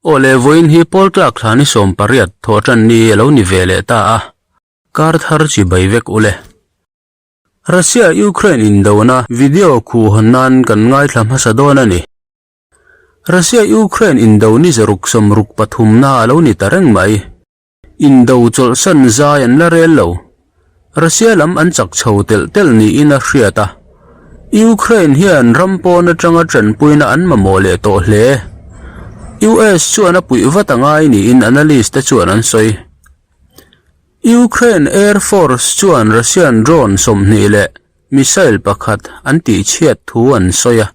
Aw le, vawiin hi Pawl tlak thla ni 18 thawhṭan ni a lo ni ve leh ta a, kar thar chi bai vek u le. Russia-Ukraine indona video khuh hawn nan kan ngaithla hmasa dawn a ni. Russia-Ukraine indo ni zaruk sawmruk pathumna a lo ni ta reng mai. Indo chawlhsan zai an la rel lo. Russia lam an chak chho telh telh niin a hriat a. Ukraine hian ram pawn atanga tanpuina an mamawh leh tawh hle. US chuan a puih vat a ngai niin analyst te chuan an sawi. Ukraine Air Force chuan Russian drone 20 leh missile pakhat an tihchhiat thu an sawi a.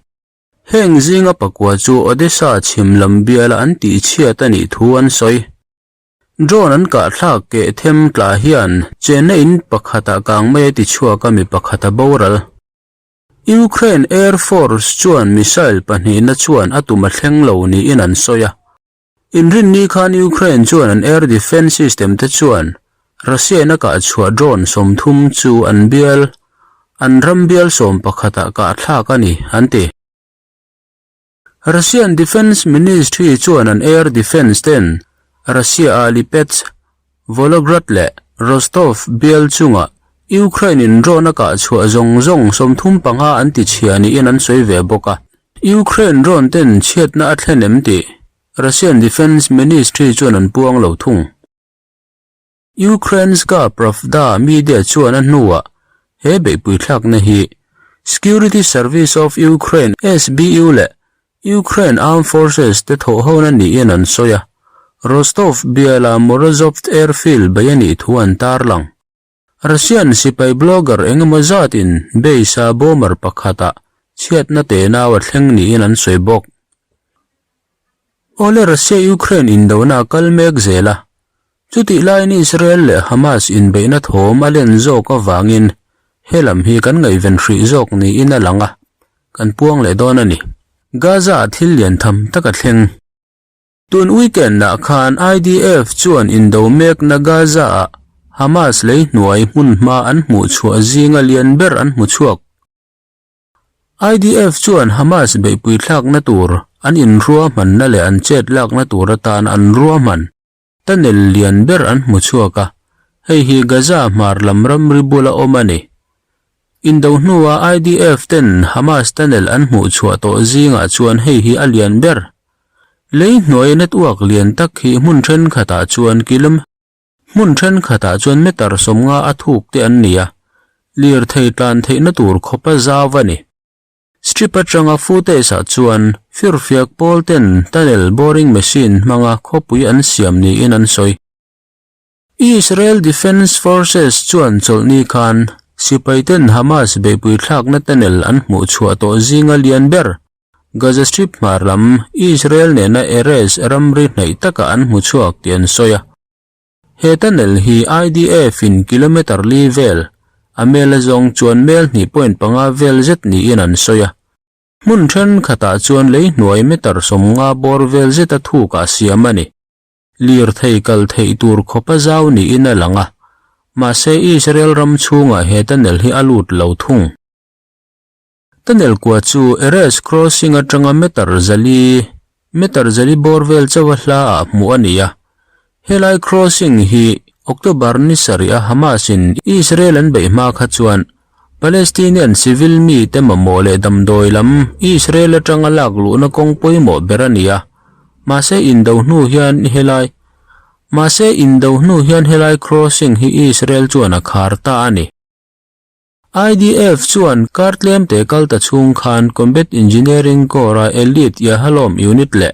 Heng zinga pakua chu Odesa chhim lam biala an tihchhiat a nih thu an sawi. Drone an kah thlak keh them tla hian chenna in pakhatah kang mai a ti chhuak a mi pakhat a boral. Ukraine Air Force chuan missile pahnihna chuan a tum a thleng lo niin an sawi a. Inrinni khan Ukraine chuan an air defence system te chuan Russia in a kah chhuah drone 30 chu an bial an ram bial 11 ah kah thlak a ni an ti. Russian Defence Ministry chuan an air defence ten Russia-a Lipetsk, Volograd leh Rostov bial chunga Ukraine-in drone a kah chhuah zawng zawng 35 an ti chhia niin an sawi ve bawk a. Ukraine drone ten chhiatna a thlen em tih Russian Defence Ministry chuan an puang lo thung. Ukrainska Pravda media chuan a hnuah he beihpui thlakna hi Security Service of Ukraine, SBU, leh Ukraine Armed Forces te thawhhona niin an sawi a, Rostov biala Morozovsk airfield bei a nih thu an tarlang. Russian sipai blogger engemaw zatin base-a bomber pakhatah chhiatna tenau a thleng niin an sawi bawk. Awle Russia-Ukraine indona a kal mek zel a, chutih laiin Israel leh Hamas inbeihna thawm a len zawk avangin he lam hi kan ngaihven hrih zawk niin a lang a, kan puang leh dawn a ni. Gaza-ah thil lian tham tak a thleng. Tun weekend-ah khan IDF chuan indo mekna Gaza-ah Hamas lei hnuai hmunhma an hmuh chhuah zinga lian ber an hmu chhuak. IDF chuan Hamas beihpui thlakna tur an inruahmanna leh an chet lakna tur atan an ruahman tunnel lian ber an hmu chhuak a, hei hi Gaza hmar lam ramri bula awm a ni. Indo hnua IDF ten Hamas tunnel an hmuh chhuah tawh zingah chuan hei hi a lian ber. Lei hnuai network lian tak hi hmun thenkhatah chuan kilom. Hmun thenkhatah chuan meter 50 a thuk te an ni a, lirthei tlan theihna tur khawpa zau a ni. Strip atanga footage ah chuan firfiak pawl ten tunnel boring machine hmanga khawpui an siam niin an sawi. Israel Defence Forces chuan chawlhni khan sipai ten Hamas beihpui thlakna tunnel an hmuh chhuah tawh zinga lian ber Gaza Strip hmar lam Israel nena Erez ramri hnaih takah an hmu chhuak tih an sawi a. He tunnel hi IDF in kilometre li vel, a mel a zawng chuan mel 2.5 vel zet niin an sawi a. Hmun thenkhatah chuan lei hnuai meter 50 bawr vel zeta thukah siam a ni. Lirthei kal theih tur khawpa zau niin a lang a, mahse Israel ram chhungah he tunnel hi a lut lo thung. Tunnel kua chu Erez Crossing atanga meter 400, meter 400 bawr vel chauha hla ah hmuh a ni a. Helai crossing hi October ni sarih a Hamas in Israel an beih hma kha chuan Palestinian civil mi te mamawh leh damdawi lam Israel atanga lak luhna kawng pawimawh ber a ni a. Mahse indo hnu hian helai Mahse indo hnu hian helai crossing hi Israel chuan a khar ta a ni. IDF chuan kar tlemte kal ta chhung khan Combat Engineering Corps-a Elite Yahalom Unit leh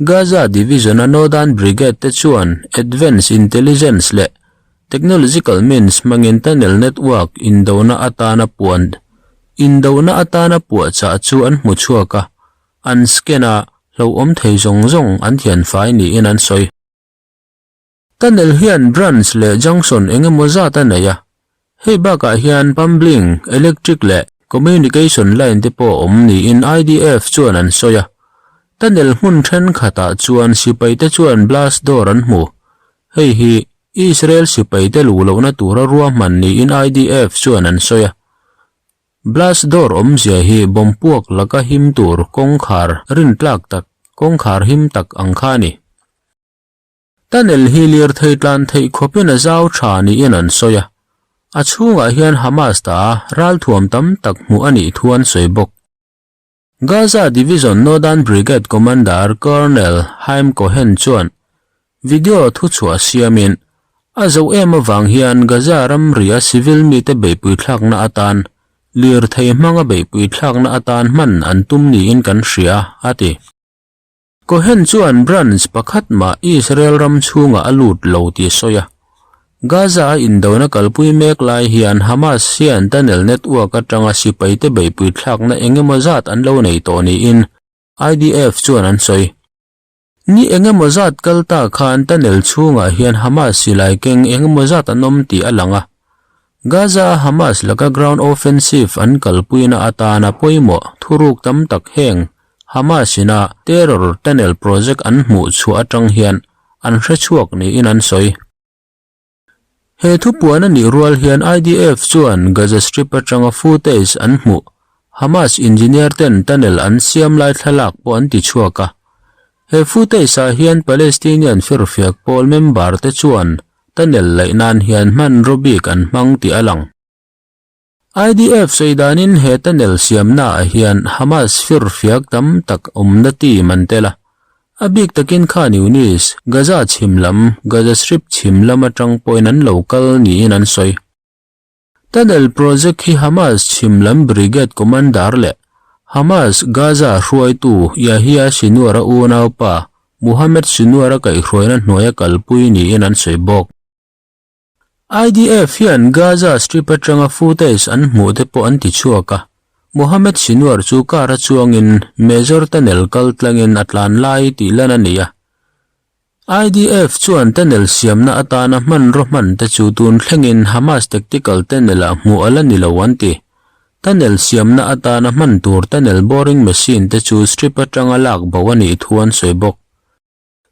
Gaza Division-a Northern Brigade te chuan Advanced Intelligence leh Technological means hmangin tunnel network indona atana puan indona atana puahchah chu an hmu chhuak a, an scan a, hlauhawm thei zawng zawng an thianfai niin an sawi. Tunnel hian branch leh junction eng emaw zat a nei a, hei bakah hian pumbling, electric leh communication line te pawh a awm niin IDF chuan an sawi a. Tunnel hmun thenkhatah chuan sipai te chuan blast door an hmu. Hei hi Israel sipai te luh lohna tura ruahman niin IDF chuan an sawi a. Blast door awmzia hi bomb puak laka him tur kawngkhar rintlak tak. kawngkhar him tak ang kha a ni. Tunnel hi lirthei tlan theih khawpin a zau tha niin an sawi a, a chhungah hian Hamas ta ralthuam tam tak hmuh a nih thu an sawi bawk. Gaza Division Northern Brigade Commander Colonel Haim Cohen chuan video thuchhuah siamin, A zo em avang hian Gaza ramria civil mite beihpui thlakna atan lirthei hmanga beihpui thlakna atan hman an tum niin kan hria, a ti. Cohen chuan branch pakhat mah Israel ram chhungah a lut lo tih a sawi a. Gaza-a indona kalpui mek lai hian Hamas hian tunnel network atanga sipaite beihpui thlakna eng emaw zat an lo nei tawh niin IDF chuan an sawi. Ni eng emaw zat kal ta khan tunnel chhungah hian Hamas silai keng eng emaw zat an awm tih a lang a. Gaza-a Hamas laka ground offensive an kalpuina atana pawimawh thuruk tam tak heng Hamas ina terror tunnel project an hmuh chhuah atang hian an hre chhuak niin an sawi. He thupuan a nih rual hian IDF chuan Gaza Strip atanga footage an hmuh Hamas engineer ten tunnel an siam lai thlalak pawh an ti chhuak a. He footage ah hian Palestinian firfiak pawl member te chuan Tunnel laih nan hian hmanraw bik an hmang tih a lang. IDF sawi danin he tunnel siamnaah hian Hamas firfiak tam tak awmna team an tel a. A bik takin Khan Yunis, Gaza chhim lam, Gaza Strip chhim lam atang pawhin an lo kal niin an sawi. Tunnel project hi Hamas chhim lam brigade commander leh Hamas Gaza hruaitu Yahya Sinwar-a unaupa Mohammed Sinwar-a kaihhruaina hnuaia kalpui niin an sawi bawk. IDF hian Gaza Strip atanga footage an hmuh te pawh an ti chhuak a, Mohammed Sinwar chu car a chuangin Major Tunnel kal tlangin a tlan lai tih lan a ni a. IDF chuan tunnel siamna atana hmanraw hman te chu tun thlengin Hamas tactical tunnel-ah hmuh a la ni lo an ti. Tunnel siamna atana hman tur tunnel boring machine te chu strip atanga lak bo a nih thu an sawi bawk.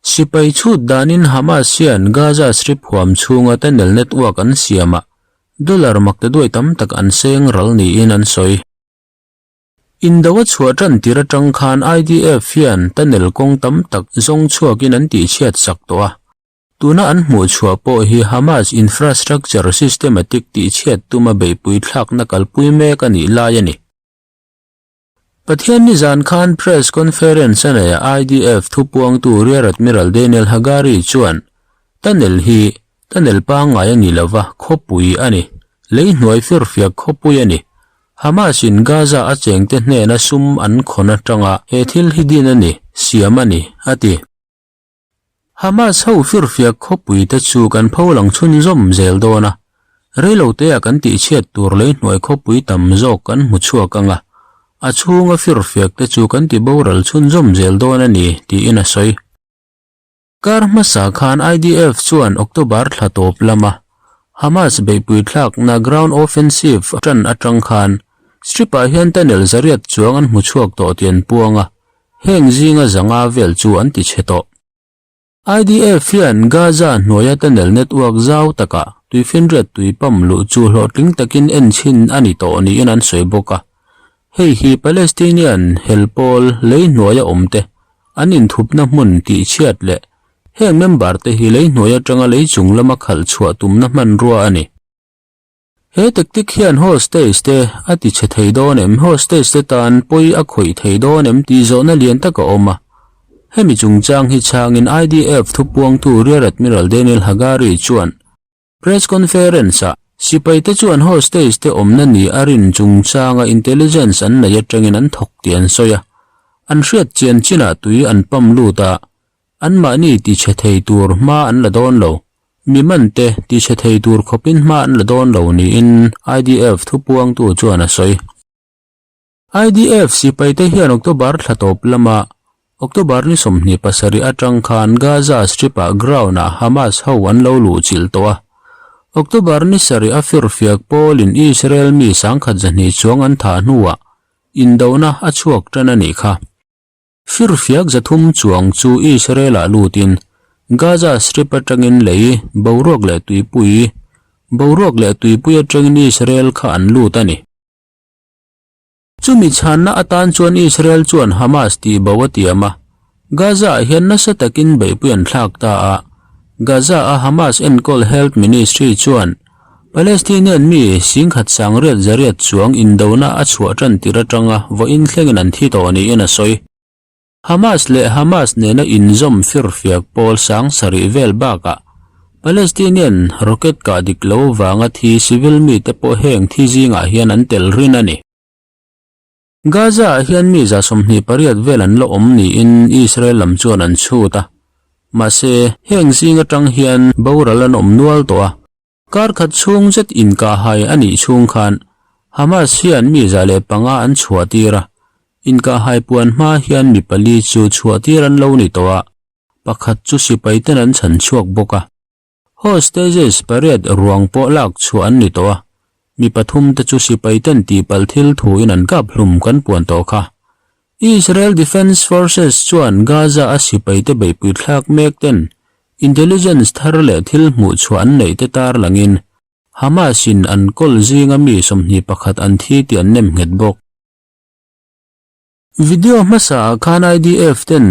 Sipai chhut danin Hamas hian Gaza Strip huam chhunga tunnel network an siamah dollar maktaduai tam tak an seng ral niin an sawi. Indo a chhuah tan tir atang khan IDF hian tunnel kawng tam tak zawng chhuakin an tihchhiat sak tawh a. Tuna an hmuh chhuah pawh hi Hamas infrastructure systematic tihchhiat tuma beihpui thlakna kalpui mek a nih lai a ni. Pathian nizan khan press conference a neia IDF thupuangtu Rear Admiral Daniel Hagari chuan tunnel hi tunnel pangngai a ni lova khawpui a ni, lei hnuai firfiak khawpui a ni. Hamas in Gaza a chengte hnena sum an khawn atanga he thil hi din a ni, siam a ni, a ti. Hamas ho firfiak khawpui te chu kan pho lang chhunzawm zel dawn a, reilotea kan tihchhiat tur lei hnuai khawpui tam zawk kan hmu chhuak ang a, a chhunga firfiak te chu kan ti boral chhunzawm zel dawn a ni, tiin a sawi. Kar hmasa khan IDF chuan October thla tawp lama Hamas beihpui thlakna ground offensive tan atang khan Strip-ah hian tunnel zariat chuang an hmu chhuak tawh tih an puang a, heng zinga zanga vel chu an ti chhe tawh. IDF hian Gaza hnuaia tunnel network zau takah tuifinriat tui pump luh chu hlawhtling takin en chhin a ni tawh niin an sawi bawk a. Hei hi Palestinian hel pawl lei hnuaia awmte an inthupna hmun tihchhiat leh heng member te hi lei hnuai atanga lei chung lama khalh chhuah tumna hmanrua a ni. He tactic hian hostage te a ti chhe thei dawn em, hostage te tan pawi a khawih thei dawn em tih zawhna lian tak a awm a. Hemi chungchang hi chhangin IDF thupuangtu Rear Admiral Daniel Hagari chuan, Press conference-ah sipaite chuan hostage te awmna ni a rin chungchanga intelligence an nei atangin an thawk tih an sawi a, an hriat chian chinah tui an pump lut a, anmahni tichhe thei tur hma an la dawn lo, mi mante tichhe thei tur khawpin hma an la dawn lo niin IDF thupuangtu chuan a sawi. IDF sipaite hian October thla tawp lama October ni 27 atang khan Gaza Strip-ah ground-ah Hamas ho an lo luh chilh tawh a. October ni sarih a firfiak pawlin Israel mi sangkhat zahnih chuang an thah hnuah indona a chhuak tan a nih kha. Firfiak zathum chuang chu Israel-ah lutin Gaza Strip atangin lei boruak leh tuipui boruak leh tuipui atangin Israel kha an lut a ni. Chumi chhanna atan chuan Israel chuan Hamas tih bo a tiam a. Gaza-ah hian nasa takin beihpui an thlak ta a. Gaza-a Hamas enkawl Health Ministry chuan Palestinian mi singkhat sangriat zariat chuang indona a chhuah tan tir atanga vawiin thlengin an thi tawh niin a sawi. Hamas leh Hamas nena inzawm firfiak pawl sang sarih vel bakah Palestinian rocket kah dik lo vanga thi civil mite pawh heng thi zingah hian an tel rin a ni. Gaza-ah hian mi 28 vel an la awm niin Israel lam chuan an chhut a, mahse heng zing atang hian boral an awm nual tawh a. Kar khat chhung zet inkahhai a nih chhung khan Hamas hian mi 105 an chhuahtir a, inkahhai puan hma hian mi pali chu chhuahtir an lo ni tawh a, pakhat chu sipai ten an chhan chhuak bawk a. Hostages pariat ruang pawh lak chhuah an ni tawh a, mi pathum te chu sipai ten tihpalh thil thuin an kap hlum kan puan tawh kha. Israel Defense Forces chuan Gaza-a sipaite beihpui thlak mek ten intelligence thar leh thil hmuh chhuah an neih te tarlangin Hamas-in an kawl zinga mi 21 an thi tih an nem nghet bawk. Video hmasaah khan IDF ten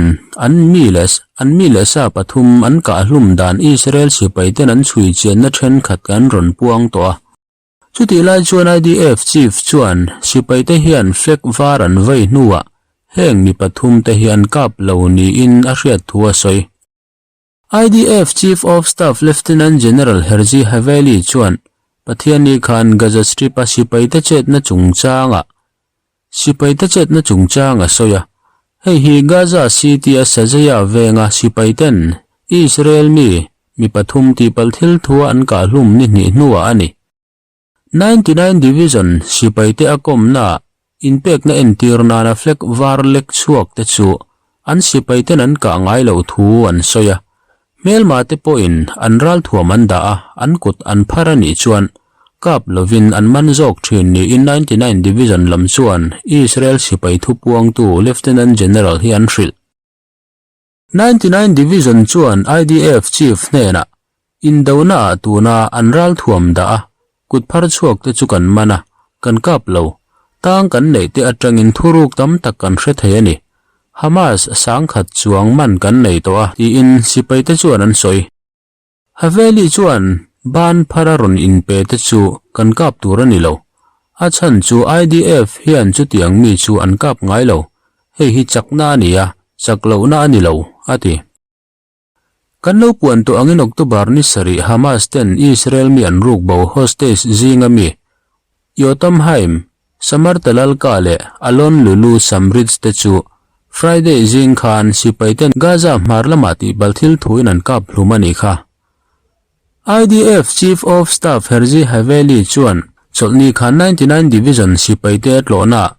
an mi leh an mi leh sa pathum an kah hlum dan Israel sipaiten an chhui chianna thenkhat kan rawn puang tawh a. Chutih lai chuan IDF chief chuan sipaite hian flag var an vei hnuah heng mi pathumte hi an kap lo niin a hriat thu a sawi. IDF Chief of Staff Lieutenant General Herzi Haveli chuan Pathianni khan Gaza Strip-a sipaite chetna chungchangah sipaite chetna chungchang a sawi a, hei hi Gaza City-a Shajaiya venga sipaiten Israel mi mi pathum tihpalh thil thua an kah hlum ni hnih hnuah a ni. 99 Division sipaite a kawmnaah inpekna entir nana flag var lek chhuak te chu an sipaiten an kah ngai loh thu an sawi a. Hmelma te pawhin an ralthuam an dah a, an kut an phar a nih chuan kap lovin an man zawk thin niin 99 Division lam chuan Israel sipai thupuangtu Lieutenant General hi an hrilh. 99 Division chuan IDF Chief hnenah indonaah tuna an ralthuam dah a, kut phar chhuak te chu kan man a, kan kap lo. Tang kan neih te atangin thuruk tam tak kan hre thei a ni. Hamas sangkhat chuang man kan nei tawh a, tiin sipai te chuan an sawi. Haveli chuan ban phara rawn inpe te chu kan kap tur a ni lo. A chhan chu IDF hian chutiang mi chu an kap ngai lo. Hei hi chakna a ni a, chak lohna a ni lo, a ti. Kan lo puan tawh angin October ni sarih Hamas ten Israel mi an ruk bo hostage zinga mi Yotam Haim, Samar Talalka leh Alon Lulu Samrij te chu Friday zing khan sipai ten Gaza hmar lamah tihbal thil thuin an kap hlum a nih kha. IDF Chief of Staff Herzi Haveli chuan chawlhni khan 99 Division sipai te tlawhnaah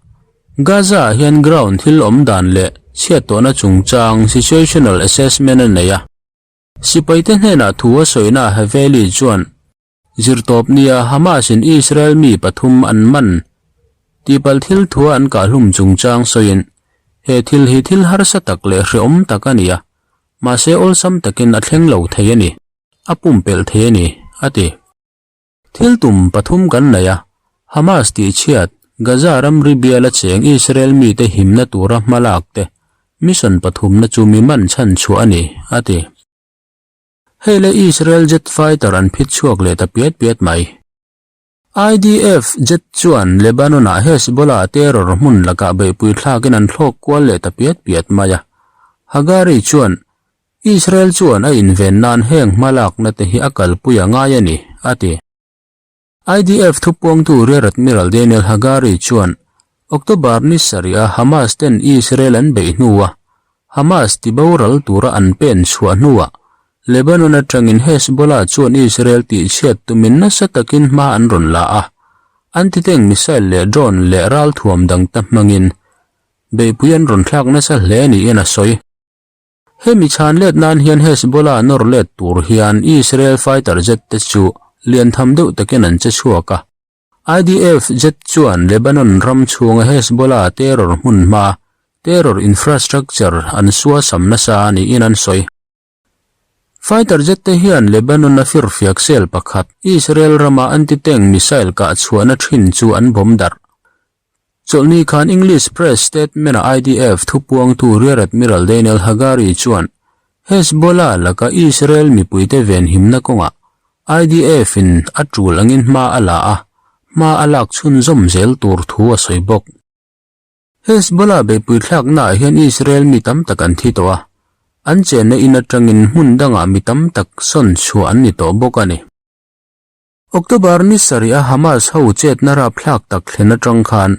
Gaza-ah hian ground thil awm dan leh chhiat tawhna chungchang situational assessment a nei a. Sipaite hnenah thu a sawina Haveli chuan Zirtawp nia Hamas-in Israel mi pathum an man tihpalh thil thua an kahhlum chungchang sawiin, he thil hi thil harsa tak leh hrehawm tak a ni a, mahse awlsam takin a thleng lo thei a ni, a pumpelh thei a ni, a ti. Thil tum pathum kan nei a, Hamas tihchhiat, Gaza ramri biala cheng Israel mite himna tura hmalak te, mission pathumna chu mi man chhan chhuah a ni, a ti. Hei le Israel jet fighter an phit chhuak leh ta piat piat mai. IDF jet chuan Lebanon-ah Hezbollah terror hmun lakah beihpui thlakin an thlawk kual leh ta piat piat mai a. Hagari chuan, Israel chuan a inven nan heng hmalakna te hi a kalpui a ngai a ni, a ti. IDF thupuangtu Rear Admiral Daniel Hagari chuan October ni sarih a Hamas ten Israel an beih hnua Hamas tiboral tura an pen chhuah hnuah Lebanon atangin Hezbollah chuan Israel tihchhiat tumin nasa takin hma an rawn la a, anti-tank missile leh drone leh ralthuam dangte hmangin beihpui an rawn thlak nasa hle niin a sawi. Hemi chhan let nan hian Hezbollah nawr let tur hian Israel fighter jet te chu lian tham deuh takin an che chhuak a. IDF jet chuan Lebanon ram chhunga Hezbollah terror hmun hma, terror infrastructure, an suasam nasa niin an sawi. Fighter jet te hian Lebanon-a firfiak cell pakhat, Israel rama anti-tank missile kah chhuahna thin chu an bomb darh. Chawlhni khan English Press statement-a IDF thupuangtu Rear Admiral Daniel Hagari chuan Hezbollah laka Israel mipuite venhimna kawngah IDF-in a tul angin hma a la a, hma a lak chhunzawm zel tur thu a sawi bawk. Hezbollah beihpui thlaknaah hian Israel mi tam tak an thi tawh a, an chenna in atangin hmun dangah mi tam tak sawn chhuah an ni tawh bawk a ni. October ni sarih a Hamas ho chetna rapthlak tak thlen atang khan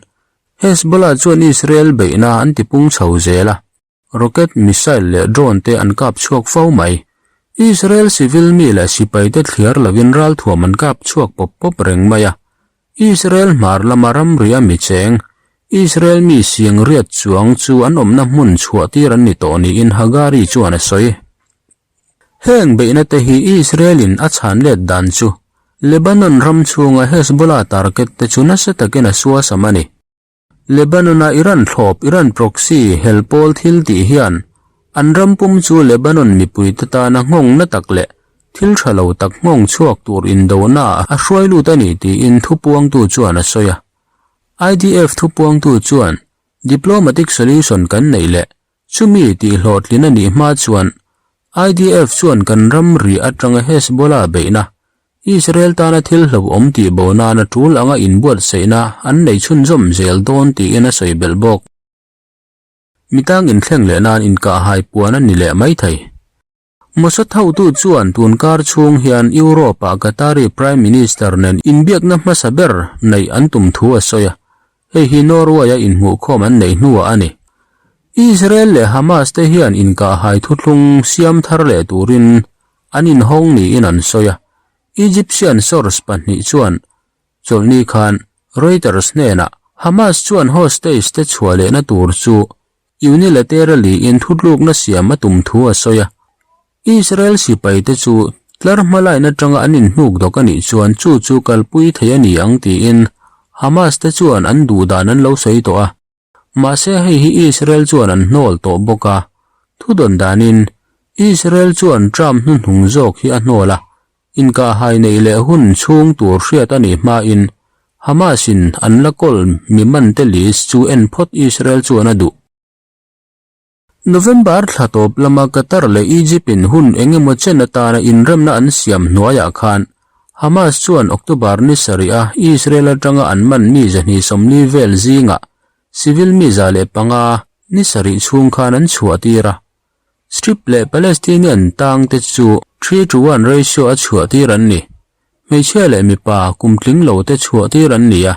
Hezbollah chuan Israel beihna an tipung chho zel a, rocket, missile leh drone te an kap chhuak fo mai. Israel civil mi leh sipai te thliar lovin ralthuam an kap chhuak pawp pawp reng mai a. Israel hmar lama ramri a mi cheng, Israel mi siang riat chuang chu an awmna hmun chhuah tir an ni tawh niin Hagari chuan a sawi. Heng beihna te hi Israel-in a chhan let dan chu Lebanon ram chhunga Hezbollah target te chu nasa takin a suasam a ni. Lebanon-a Iran thlawp Iran proxy hel pawl thil tih hian an ram pum chu Lebanon mipuite tana nghawng na tak leh thil tha lo tak nghawng chhuak tur indona a hruai lut a ni tiin thupuangtu chuan a sawi a. IDF thupuangtu chuan diplomatic solution kan neih leh Chumi tih hlawhtlin a nih hma chuan IDF chuan kan ramri atanga Hezbollah beihna, Israel tana thil hlauhawm tih bo nana tul anga inbuatsaihna an nei chhunzawm zel dawn tiin a sawi belh bawk. Mitang inthleng leh nan inkahhai puan a ni leh mai thei. Mossad hotu chuan tun kar chhung hian Europe-ah Qatari Prime Minister nen inbiakna hmasa ber neih an tum thu a sawi a, hei hi Norway-a inhmuhkhawm an neih hnuah a ni. Israel leh Hamas te hian inkahhai thuthlung siam thar leh turin an inhawng niin an sawi a, Egyptian source pahnih chuan chawlhni khan Reuters hnenah Hamas chuan hostage te chhuah lehna tur chu Unilaterally in thutlukna siam a tum thu a sawi a, Israel sipaite chu tlar hma line atanga an inhnuk dawk a nih chuan chu chu kalpui thei a ni ang tiin Hamas te chuan an duh dan an lo sawi tawh a, mahse hei hi Israel chuan an hnawl tawh bawk a, thudawn danin Israel chuan Trump hnuhnung zawk hi a hnawl a, Inkahhai neih leh hun chhung tur hriat a nih hmain Hamas-in an la kawl mi mante list chu en phawt Israel chuan a duh. November thla tawp lama Qatar leh Egypt-in hun eng emaw chen atana inremna an siam hnuaiah khan Hamas chuan October ni sarih a Israel atanga an man mi 240 vel zingah civil mi 105 ni sarih chhung khan an chhuah tir a. Strip leh Palestinian tangte chu 3-to-1 ratio a chhuahtir an ni. Hmeichhia leh mipa kum tling lote chhuahtir an ni a.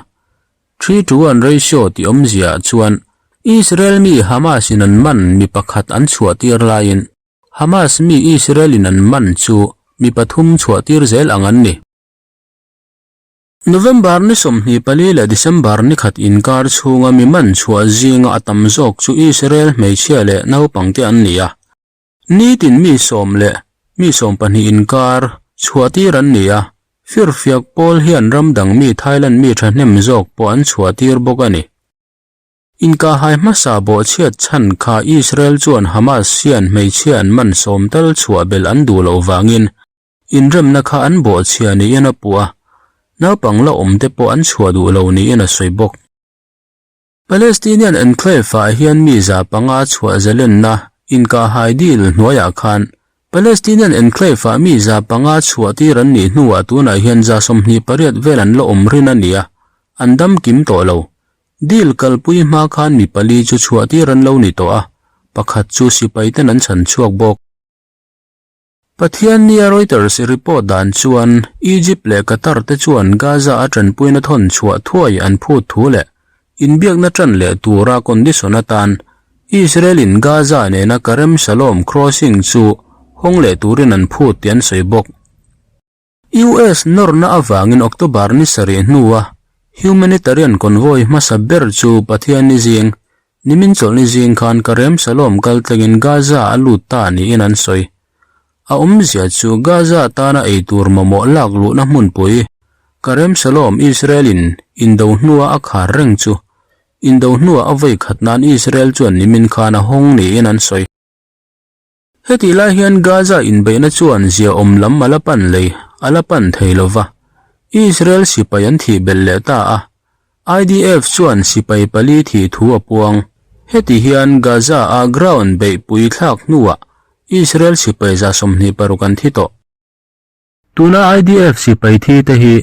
3-to-1 ratio tih awmziaah chuan Israel mi Hamas-in an man mi pakhat an chhuahtir laiin Hamas mi Israel-in an man chu mi pathum chhuahtir zel ang an ni. November ni 24 leh December ni khat inkar chhunga mi man chhuah zinga a tam zawk chu Israel hmeichhia leh naupangte an ni a. Nitin mi sawm leh mi sawmpahnih inkar chhuahtir an ni a, firfiak pawl hian ram dang mi Thailand mi thahnem zawk pawh an chhuahtir bawk a ni. Inkahhai hmasa bawhchhiat chhan kha Israel chuan Hamas hian hmeichhia an man sawm tal chhuah belh an duh loh vangin Inremna kha an bawhchhia niin a puh a, naupang la awmte pawh an chhuah duh lo niin a sawi bawk. Palestinian enclave-ah hian mi 500 chhuah zalenna inkahhai deal hnuaiah khan Palestinian enclave-ah mi 500 chhuah tir an nih hnuah tunah hian 28 vel an la awm rin a ni a, an dam kim tawh lo. Deal kalpui hma khan mi pali chu chhuah tir an lo ni tawh a, pakhat chu sipaiten an chhan chhuak bawk. Pathiannia Reuters report dan chuan Egypt leh Qatar te chuan Gaza a tanpuina thawn chhuah thuai an phut thu leh inbiakna tan leh tura condition atan Israel in Gaza nena Karem Shalom crossing chu hawng leh turin an phut tih an sawi bawk. US nawrna avangin October ni sarih hnua humanitarian convoy hmasa ber chu Pathianni zing, nimin chawlhni zing khan Karem Shalom kaltlengin Gaza a lut ta niin an sawi. A awmzia chu Gaza tana eitur mamawh lak luhna hmunpui, Karem Shalom Israel-in indo hnua a khar reng chu indo hnua a vawi khat nan Israel chuan nimin khan a hawng niin an sawi. Hetih lai hian Gaza inbeihna chuan ziaawm lam a la pan lei a la pan thei lo va, Israel sipai an thih belh leh ta a. IDF chuan sipai pali thih thu a puang. Heti hian Gaza-a ground beihpui thlak hnuah Israel sipai 26 an thi tawh. Tuna IDF sipai thi te hi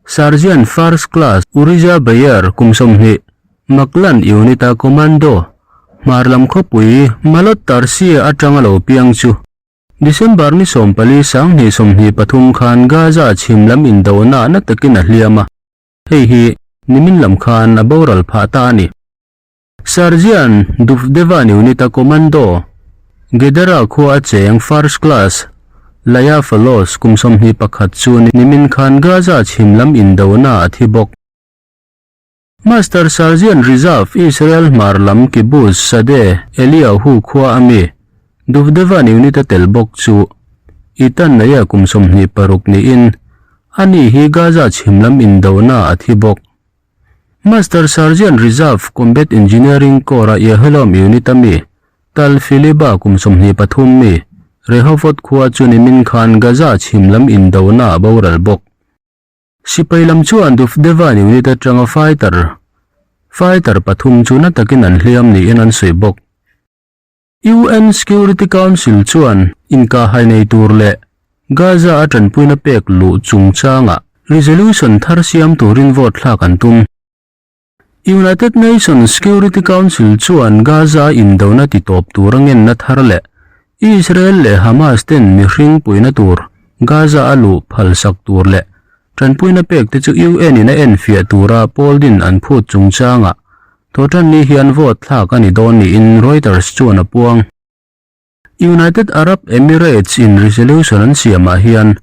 Sergeant First Class Urija Beyer kum 20, Maklan Unit-a Commando, hmar lam khawpui Malot Tarsia atanga lo piang chu December ni 14 2023 khan Gaza chhim lam indona na takin a hliam a, hei hi nimin lam khan a boral phah ta a ni. Sergeant Duvdevan Unit-a Commando, Gedera khua a cheng First Class Laya Falos kum 21 chu nimin khan Gaza chhim lam indona a thi bawk. Master Sergeant Reserve Israel hmar lam Kibbutz Sade Eliyahu khua a mi Duvdevan Unit-a tel bawk chu Eitan Naya kum 26 niin ani hi Gaza chhim lam indona a thi bawk. Master Sergeant Reserve Combat Engineering Corps-a Yahelom Unit-a mi, Tal Filiba kum 23 mi, Rehovot khua chu nimin khan Gaza chhim lam indona a boral bawk. Sipai lam chuan Duvdevan Unit atanga fighter fighter pathum chu na takin an hliam niin an sawi bawk. UN Security Council chuan inkahhai nei tur leh Gaza a tanpuina pek luh chungchangah resolution thar siam turin vote thlak an tum. United Nations Security Council chuan Gaza indona titawp tura ngenna thar leh Israel leh Hamas ten mihring puina tur Gaza a luh phalsak tur leh tanpuina pek te chu UN in a enfiah tura pawl din an phut chungchangah Thawhtan ni hian vote thlak a ni dawn niin Reuters chuan a puang. United Arab Emirates in resolution an siamah hian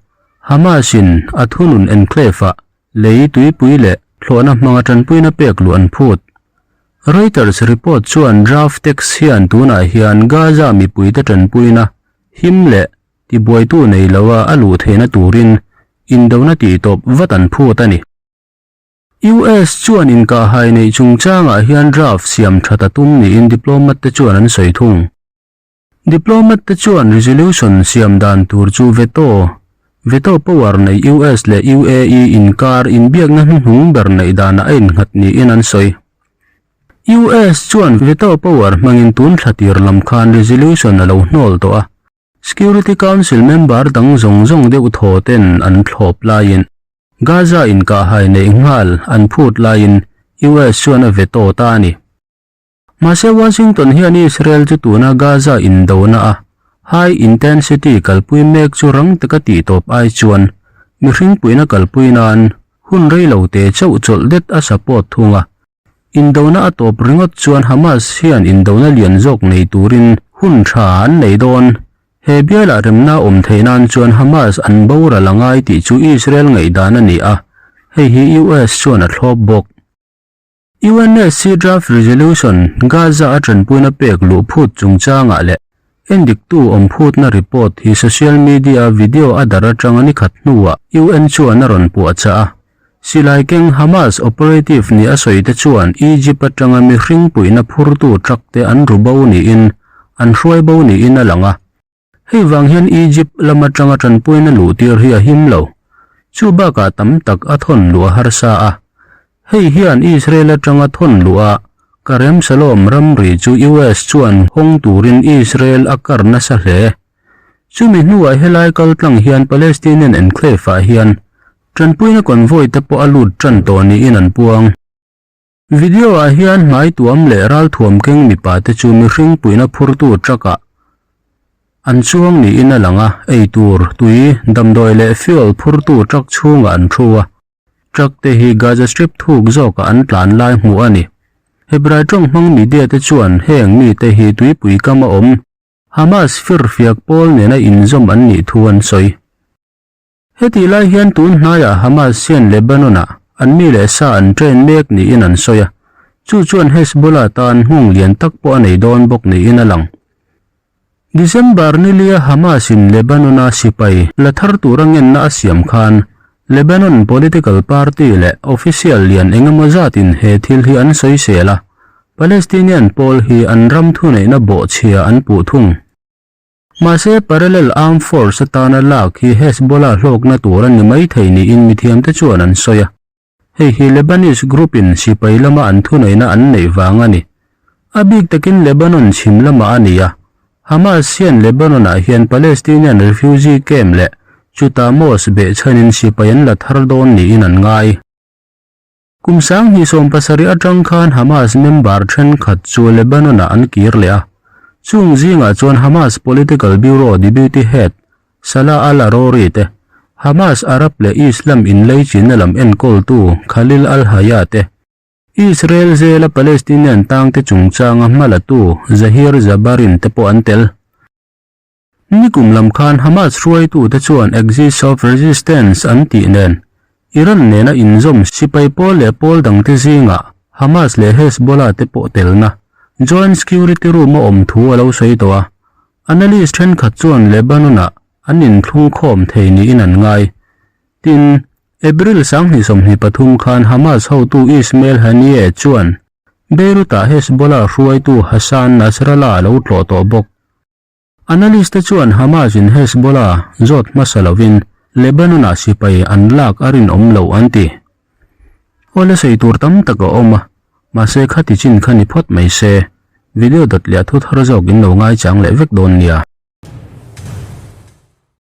Hamas in a thunun enclave-ah lei tuipui leh thlawhna hmanga tanpuina pek luh an phut. Reuters report chuan draft text hian tunah hian Gaza mipuite tanpuina him leh tibuaitu nei loa a luh theihna turin indona tihtawp vat an phut a ni. US chuan inkahhai neih chungchangah hian draft siam that a tum niin diplomat te chuan an sawi thung. Diplomat te chuan resolution siam dan tur chu veto, veto power nei US leh UAE inkar inbiakna hnuhnung ber neih danah a innghat niin an sawi. US chuan veto power hmangin tun thla tir lam khan resolution a lo hnawl tawh a, Security Council member dang zawng zawng deuh thaw ten an thlawp laiin Gaza inkahhai neih nghal an phut laiin US chuan a veto ta a ni. Mahse Washington hian Israel chu tuna Gaza indona a high intensity kalpui mek chu rang taka tihtawp ai chuan mihring puina kalpui nan hun rei lo te chauh chawlh det a support thung a. Indona a tawp ringawt chuan Hamas hian indona lian zawk nei turin hun tha an nei dawn. He bialah remna awm theih nan chuan Hamas an boral a ngai tih chu Israel ngaihdan a ni a, hei hi US chuan a thlawp bawk. UNSC Draft Resolution Gaza a tanpuina pek luh phut chungchangah leh endiktu awm phutna report hi social media video a darh atanga ni khat hnuah UN chuan a rawn puahchah a. Silai keng Hamas operative ni a sawi te chuan Egypt atanga mihring puihna phurtu truck te an ru bo niin an hruai bo niin a lang a. Hei vang hian Egypt lam atanga tanpuina luh tir hi a him lo. Chu bakah tam tak a thawn luh a harsa a. Hei hian Israel atanga thawn luh a Karem Shalom ramri chu US chuan hawng turin Israel a kar nasa hle. Chumi hnuah helai kaltlang hian Palestinian enclave-ah hian tanpuina convoy te pawh a lut tan tawh niin an puang. Video-ah hian hmai tuam leh ralthuam keng mipa te chu mihring puihna phurtu truck-ah an chuang niin a lang a, eitur, tui, damdawi leh fuel phurtu truck chhungah an thu a. Truck te hi Gaza Strip thuk zawkah an tlan lai hmuh a ni. Hebrai tawng hmang media te chuan heng mite hi tuipui kam a awm Hamas firfiak pawl nena inzawm an nih thu an sawi. Hetih lai hian tun hnaiah Hamas hian Lebanon-ah an mi leh sa an train mek niin an sawi a, chu chuan Hezbollah tan nghawng lian tak pawh a nei dawn bawk niin a lang. December nilia Hamas-in Lebanon-a sipai la thar tura ngenna a siam khan Lebanon political party leh official lian eng emaw zatin he thil hi an sawisel a, Palestinian pawl hi an ram thuneihna bawhchhia an puh thung. Mahse, parallel armed force atana lak hi Hezbollah hlawkna tur a ni mai thei niin mithiamte chuan an sawi a. Hei hi Lebanese group-in sipai lama an thuneihna an neih vang a ni. A bik takin Lebanon chhim lamah a ni a, Hamas hian Lebanon-ah hian Palestinian refugee camp leh chuta mosque behchhanin sipai an la thar dawn niin an ngai. Kum 2070 atang khan Hamas member thenkhat chu Lebanon-ah an kir leh a, chung zingah chuan Hamas Political Bureau Deputy Head Salah al-Arouri te, Hamas Arab leh Islam inleichinna lam enkawltu Khalil al-Hayya te, Israel zela Palestinian tangte chungchanga hmalatu Zahir Jabarin te pawh an tel. Nikum lam khan Hamas hruaitute chuan Axis of Resistance an tih nen Iran nena inzawm sipai pawl leh pawl dangte zingah Hamas leh Hezbollah te pawh telna Joint Security Room a awm thu a lo sawi tawh a. Analyst thenkhat chuan Lebanon-ah an inthlung khawm thei niin an ngai. Tin, April 2023 khan Hamas hotu Ismail Haniyeh chuan Beirut-ah Hezbollah hruaitu Hassan Nasrallah a lo tlawh tawh bawk. Analyst te chuan Hamas in Hezbollah zawt hmasa lovin Lebanon-ah sipai an lak a rinawm lo an ti. Awle sawi tur tam tak a awm a, mahse khati chin kha ni phawt mai se, video dawt leh a thu thar zawk in lo ngaichang leh vek dawn nia.